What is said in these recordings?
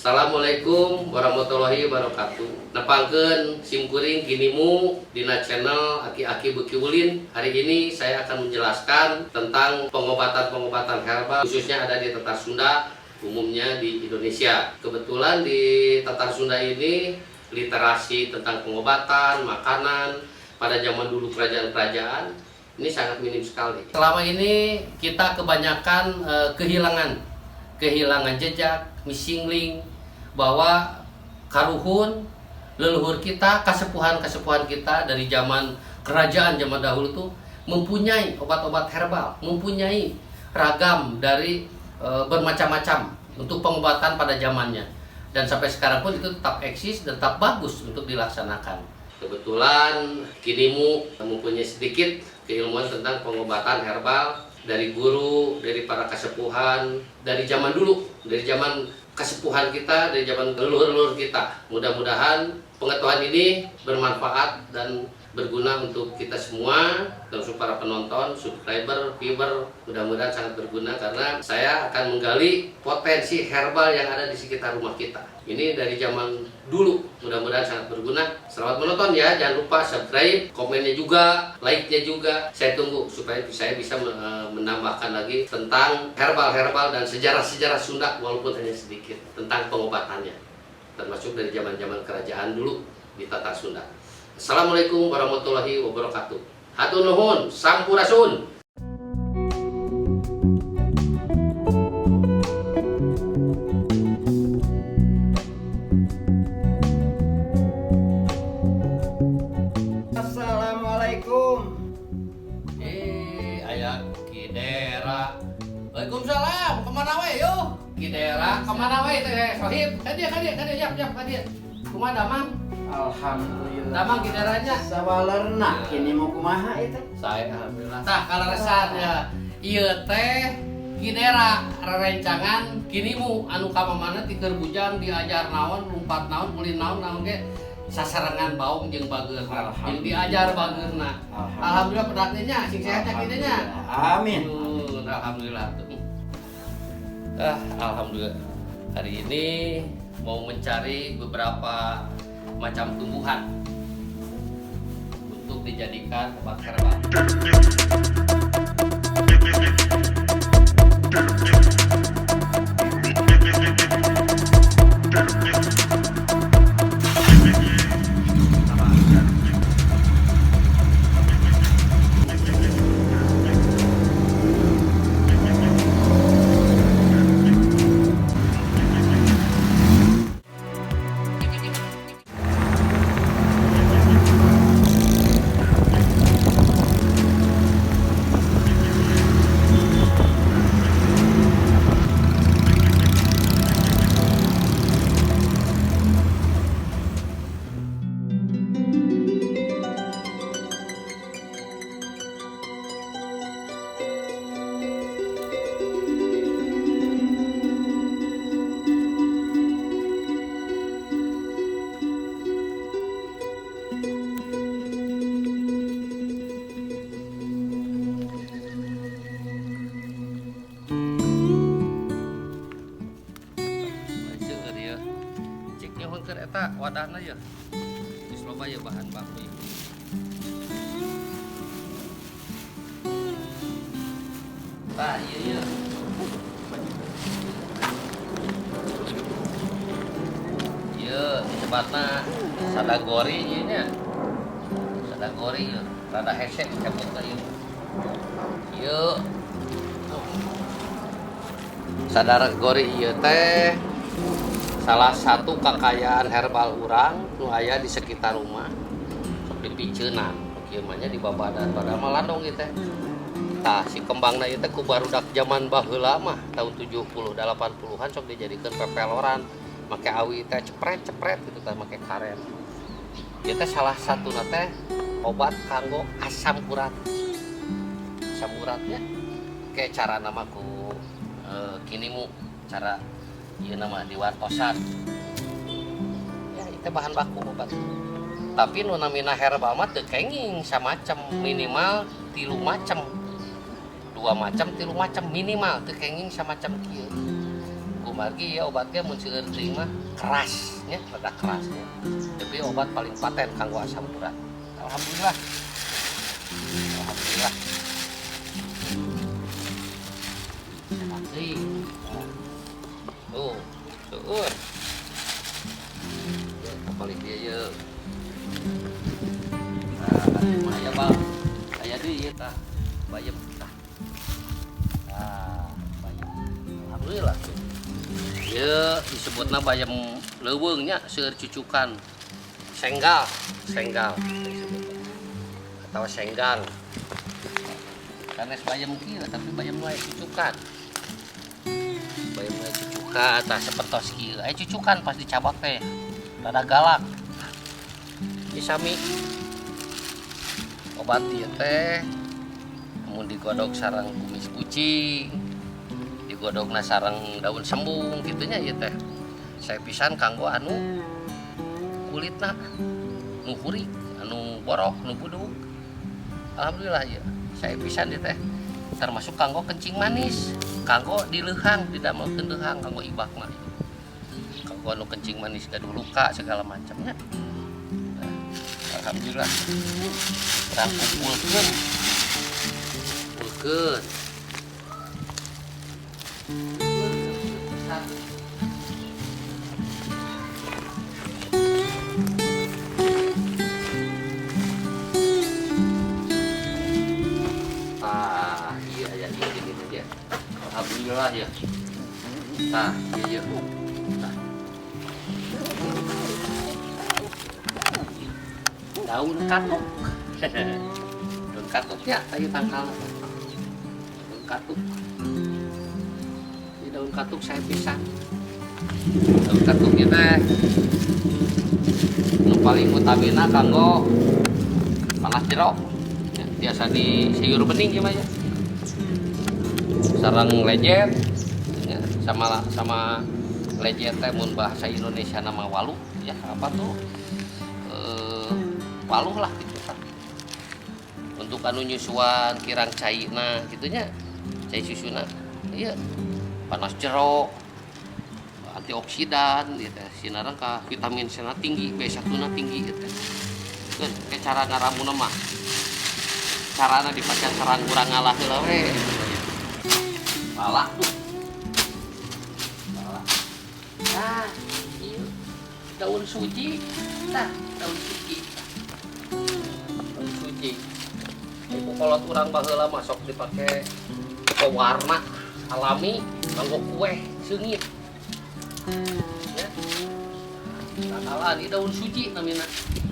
Assalamualaikum warahmatullahi wabarakatuh. Nepangkeun simkuring Kinimu dina channel Aki-Aki Beuki Ulin. Hari ini saya akan menjelaskan tentang pengobatan-pengobatan herbal, khususnya ada di Tatar Sunda, umumnya di Indonesia. Kebetulan di Tatar Sunda ini literasi tentang pengobatan, makanan pada zaman dulu kerajaan-kerajaan ini sangat minim sekali. Selama ini kita kebanyakan kehilangan kehilangan jejak, missing link bahwa karuhun leluhur kita, kasepuhan-kasepuhan kita dari zaman kerajaan zaman dahulu tuh mempunyai obat-obat herbal, mempunyai ragam dari bermacam-macam untuk pengobatan pada zamannya. Dan sampai sekarang pun itu tetap eksis dan tetap bagus untuk dilaksanakan. Kebetulan Kinimu mempunyai sedikit keilmuan tentang pengobatan herbal dari guru, dari para kasepuhan, dari zaman dulu, dari zaman kasepuhan kita, dari zaman leluhur-leluhur kita. Mudah-mudahan pengetahuan ini bermanfaat dan berguna untuk kita semua, termasuk para penonton, subscriber, viewer. Mudah-mudahan sangat berguna karena saya akan menggali potensi herbal yang ada di sekitar rumah kita. Ini dari zaman dulu, mudah-mudahan sangat berguna. Selamat menonton ya, jangan lupa subscribe, komennya juga, like-nya juga. Saya tunggu supaya saya bisa menambahkan lagi tentang herbal-herbal dan sejarah-sejarah Sunda walaupun hanya sedikit tentang pengobatannya, termasuk dari zaman-zaman kerajaan dulu di Tatar Sunda. Assalamualaikum warahmatullahi wabarakatuh. Hatur nuhun, sampurasun. Assalamualaikum. Eh, aya Ki Dera. Waalaikumsalam. Kemana we yo? Ki Dera, kemana we teh Sohib? Kadieu, kadieu, kadieu, yap, yap, kadieu. Kumaha damang? Alhamdulillah. Damang Ki Deranya. Sawalerna kini mau kumaha itu? Saya alhamdulillah. Tah kaleresan ya. Ieu teh Ki Dera rerencangan Kinimu anu ka mamana ti keur bujang diajar naon, lumpat naon, ulin naon naon ge sasarengan baong jeung bageurna. Jeung diajar bageurna. Alhamdulillah pedaknya nya sing sehat nya kieu nya. Amin. Alhamdulillah tuh. Ah, alhamdulillah. Hari ini mau mencari beberapa macam tumbuhan untuk dijadikan obat herbal. Seueur ieu. Cik nyuhunkeun eta wadahna ye. Geus loba ye bahan baku ieu. Tah ieu ieu. Ieu disebatna sadagori ieu nya. Sadagori ieu, rada hese dicabutna ieu. Ieu. Sadagori ieu teh salah satu kekayaan herbal urang nu aya di sekitar rumah, sok dipiceunan kieu mah nya, di babadan padahal mah landong ieu teh. Tah, si kembangna ieu teh ku barudak zaman baheula mah tahun 70 80-an sok dijadikeun pepeloran make awi teh, cepret-cepret gitu tah, make karen. Ieu teh salah satuna teh obat kanggo asam urat, asam uratnya. Kayak cara nama ku Kinimu cara ieu nama diwartosan. Ya, itu bahan baku obat. Tapi nu namina herbal mah teu kenging samacam, minimal 3 macam. 2 macam, 3 macam minimal teu kenging samacam kieu. Kumargi ya obatnya mun seueur teuing mah keras nya, rada keras nya. Tapi obat paling paten kanggo asam urat. Alhamdulillah. Alhamdulillah. Enak deui. Tuh, seueur. Ya, paling dia ye. Nah, aya bang. Aya deui ieu tah. Bayem tah. Tah, bayem. Alhamdulillah. Ieu disebutna bayem leuweung nya, seueur cucukan. Senggal, senggal disebutna. Atau senggang. Sanes bayem kieu tapi bayem nu aya cucukan. Bayem nu aya cucukan tah sapertos kieu. Aya cucukan pas dicabak teh rada galak. Ieu sami obat ieu teh mun digodog sareng kumis kucing, digodogna sareng daun sembung kitu nya ieu teh. Saya pisan kanggo anu kulitna nu hurik, anu borok, nu budug. Alhamdulillah ya, saya pisan ieu teh termasuk kanggo kencing manis, kanggo dileuhang, didamelkeun leuhang kanggo ibak mah. Kanggo anu kencing manis gaduh luka segala macamnya. Nah, alhamdulillah. Urang kumpulkeun. Kumpulkeun. Tah, iya, iya, iya, gini aja. Alhamdulillah ya. Tah, iya, iya. Tah. Daun katuk. Daun katuknya kayu tangkal. Daun katuk. Ini daun katuk saya pisah. Daun katuknya teh nu paling utamina kanggo panas jero. Ya, biasa di sayur bening ya, Mas, ya. Sareng lejet ya, sama lejet teh mun bahasa Indonesia nama waluh ya, apa tuh? Waluh lah gitu kan. Untuk anu nyusuan kirang caina gitunya, cai susuna. Iya, panas jero, antioksidan gitu teh. Sinareng ka vitamin C na tinggi, B1 na tinggi gitu teh. Geus ke cara ngaramuna mah. Carana dipake sarang urang ngalah heula we. Balak tuh. Balak. Nah, ieu daun suji. Nah, daun suji. Daun suji. Ibu kolot urang baheula mah sok dipake pewarna alami kanggo kue seungit. Ya. Takalan ini daun suji namina.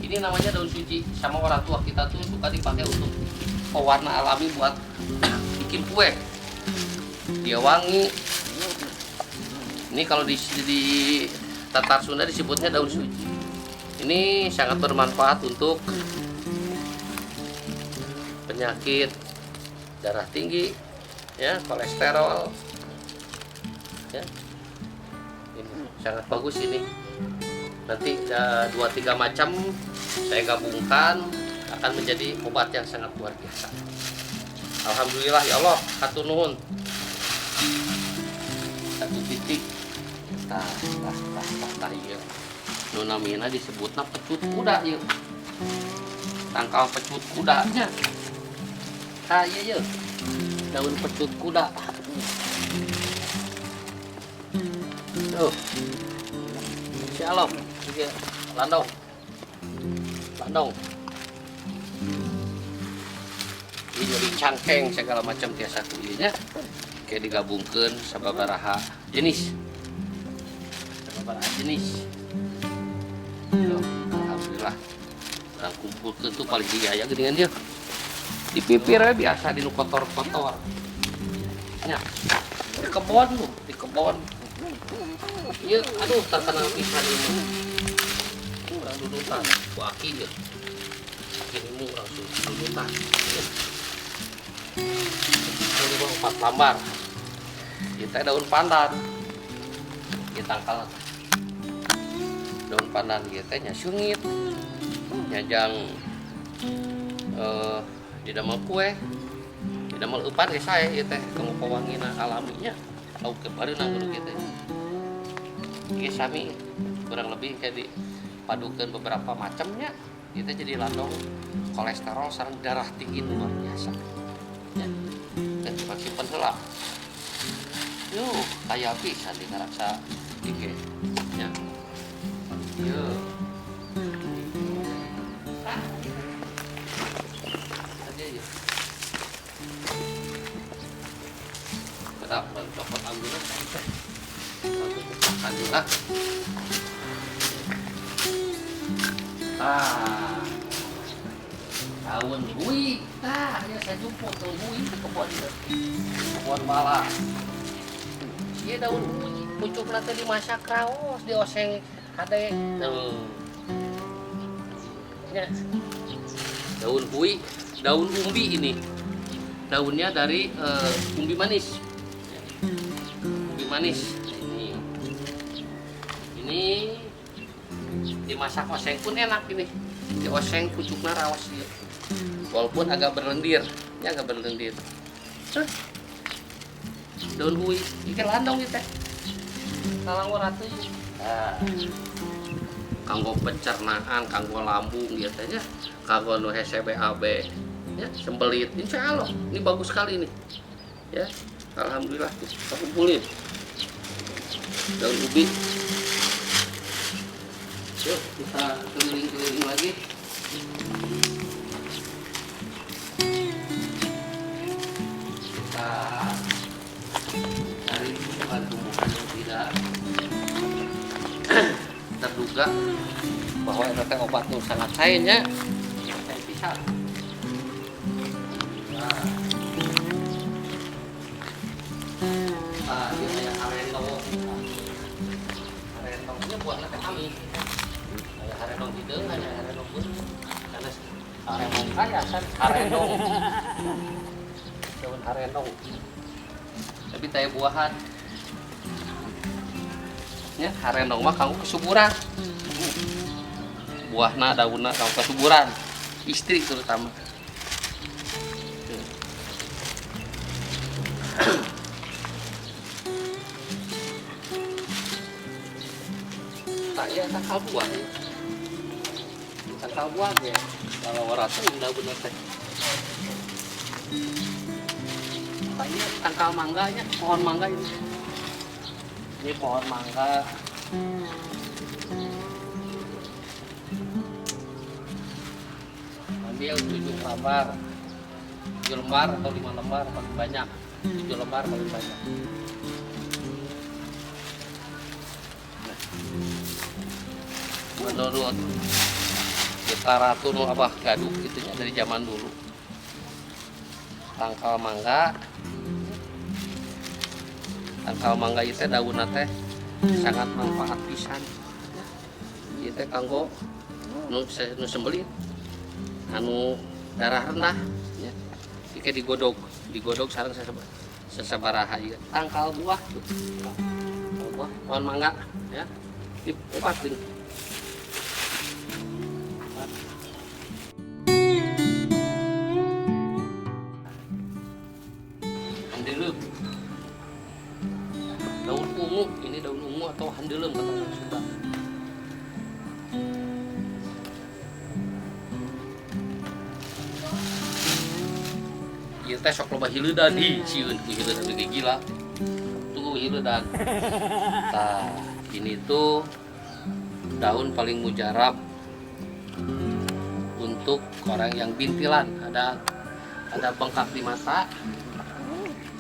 Ini namanya daun suji. Sama orang tua kita tuh suka dipakai untuk pewarna alami buat bikin kue. Dia wangi. Ini kalau di Tatar Sunda disebutnya daun suji. Ini sangat bermanfaat untuk penyakit darah tinggi, ya, kolesterol, ya. Ini sangat bagus ini. Nanti ada 2-3 macam saya gabungkan akan menjadi obat yang sangat luar biasa. Alhamdulillah ya Allah, hatur nuhun. 1 titik. Tah, tah, tah, tah, tah, ieu. Nu namina disebutna pecut kuda ieu. Tangkal pecut kudanya. Tah, ieu ieu. Daun pecut kuda. Tuh. Insyaallah. Ieu landong. Landong. Ini jadi cangkeng segala macam tiasa ku ieu nya. Kayak digabungkeun sababaraha jenis. Sababaraha jenis. Tuh, alhamdulillah. Urang kumpulkeun tuh paling digaya geuningan dia. Di pipir we biasa di nu kotor-kotor. Nya. Di kebon tuh, di kebon. Ieu aduh terkenal pisan ieu mah. Urang dudutan ku aki ieu. Aki mu langsung dudutan. Ini mah 4 lambar. Kita daun pandan. Kita tangkal daun pandan ieu teh nya sungit. Nyajang didamel kue, didamel eupan ge sae ieu teh kanggo pawangina alaminya. Lauk ke bareunang kudu kieu teh. Ieu sami kurang lebih kayak dipadukeun beberapa macamnya, kita jadi landong kolesterol sareng darah tinggi luar biasa. Ya. Dan cuma simpen heula. Yuh, kaya pisan di karaksa iki. Ya. Yuh. Ah. Aja ya. Kedap copot anggurna teh. Makan juga. Ah. Daun hui. Tah, ya saya jumpa daun hui di kebun ieu. Kebun bala. Ieu daun hui, pucukna teh dimasak raos, dioseng hade. Tuh. Ya. Daun hui, daun umbi ini. Daunnya dari umbi manis. Ya. Umbi manis. Ini. Ini dimasak oseng pun enak ini. Dioseng pucukna raos ieu. Walaupun agak berlendir, ini agak berlendir. Hah? Daun hui, ieu landong ieu teh. Talang ratu. Nah. Kanggo pencernaan, kanggo lambung ieu teh nya, kanggo nu hese BAB ya, sembelit. Insya Allah ini bagus sekali nih. Ya, alhamdulillah kita kumpulin. Daun ubi. Yuk, kita keliling-keliling lagi. Kita cari tumbuhan-tumbuhan yang tidak terduga bahwa itu teh obat nu sangat sae nya. Saya bisa. Nah, ah, dia kayak harendong. Harendongnya buahnya teh amis. Kayak harendong hideung, kayak harendong pun. Karena harendong kaya kan harendong. Daun harendong. Tapi teh buahan. Ya, harendong mah kanggo kesuburan. Buahna, daunna kanggo kesuburan. Istri terutama. Tuh. Tak ya tangkal buah ya. Tangkal buah ya. Kalau ratu indah bener teh. Tak ya tangkal mangganya, pohon mangga ini. Ini pohon mangga. Ambil 7 lembar. 7 lembar atau 5 lembar paling banyak. 7 lembar paling banyak. Nah. Menurut kita ratu nu Abah Gaduh gitunya dari zaman dulu. Tangkal mangga. Tangkal mangga itu daunna teh sangat manfaat pisan. Ieu teh kanggo nu sembelit, anu darah rendah ya. Ieu digodog, digodog sareng sesabaraha ieu. Tangkal buah tuh. Tangkal buah pohon mangga ya. Dipopat deui. Handelem. Daun ungu, ini daun ungu atau handelem kata orang Sunda. Ieu teh sok loba hileudan, ih sieun ku hileudan ge gila. Tunggu hileudan. Tah, ini tuh daun paling mujarab untuk orang yang bintilan, ada bengkak di mata,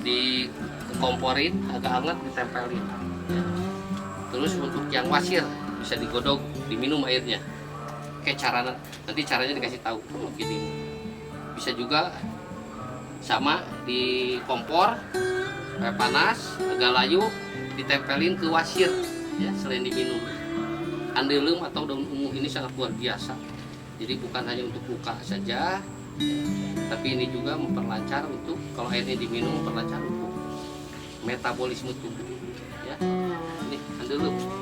dikomporin agak hangat, ditempelin. Ya. Terus untuk yang wasir bisa digodok, diminum airnya. Kayak cara nanti caranya dikasih tahu gini. Bisa juga sama di kompor kayak panas, agak layu, ditempelin ke wasir ya, selain diminum. Andelem atau daun ungu ini sangat luar biasa. Jadi bukan hanya untuk luka saja, ya, tapi ini juga memperlancar untuk kalau airnya diminum, memperlancar untuk Metabolisme tubuh ya. Ini andeuleum.